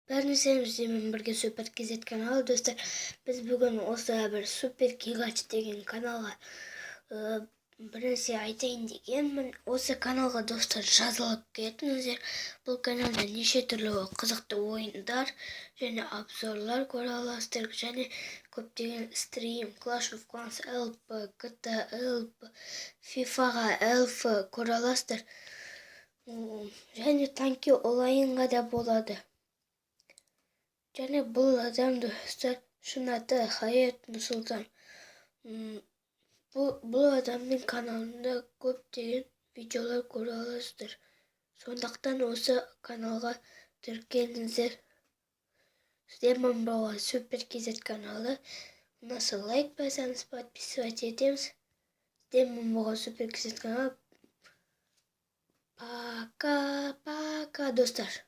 Бәріне сәлем! Сіздермен бірге Супер KZ каналы. Достар, біз бүгін осы бір Супер Кигач деген каналға бір нәрсе айтайын дегенмін. Осы каналға, достар, жазылып кетіңіздер. Бұл каналда неше түрлі қызықты ойындар және обзорлар көре аласыздар және көптеген стрим, Clash of Clans, ЛП, ГТ, ЛП, фифаға ЛФ көре аласыздар және Танки онлайнға да болады. Және бұл адам, достар, шын аты Хаят Нұрсұлтан. Бұл адамның каналында көптеген видеолар көре аласыздар. Сондықтан осы каналға тіркеліңіздер. Сіздермен болған Супер KZ каналы. Ұнаса, лайк басамыз, подписывать етеміз. Сіздермен болған Супер KZ каналы. Пока, пока, достар.